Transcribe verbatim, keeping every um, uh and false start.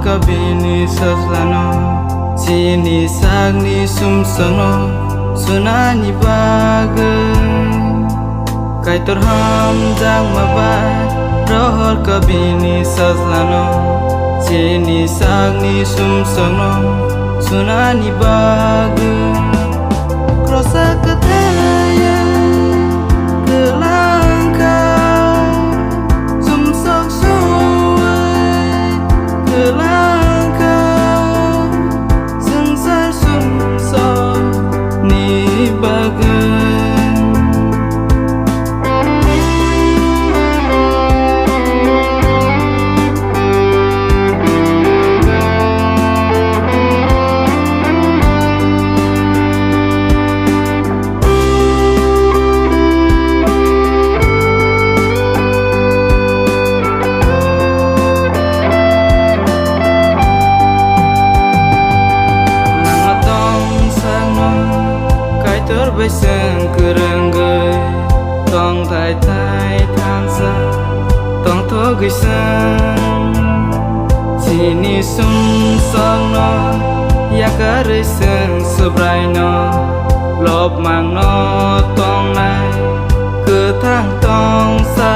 Kabini sajlano, chini sakni sumsokno sunani bagwi. Kaitor hamjakma bai rohor kabini sajlano, chini sakni sumsokno sunani bagwi. Krosa kwthaiya kwlangkha, sumsok suwi kwlangkha, swngchar sumsokni bagwi. Nangma tong sakno Kaitor bai chwng kwrwngwi tongthai thai thansa tongthogwi chwng. Chini sumsokno yakarwi chwng Subraino lobmangno tongnai kwthang tongsa.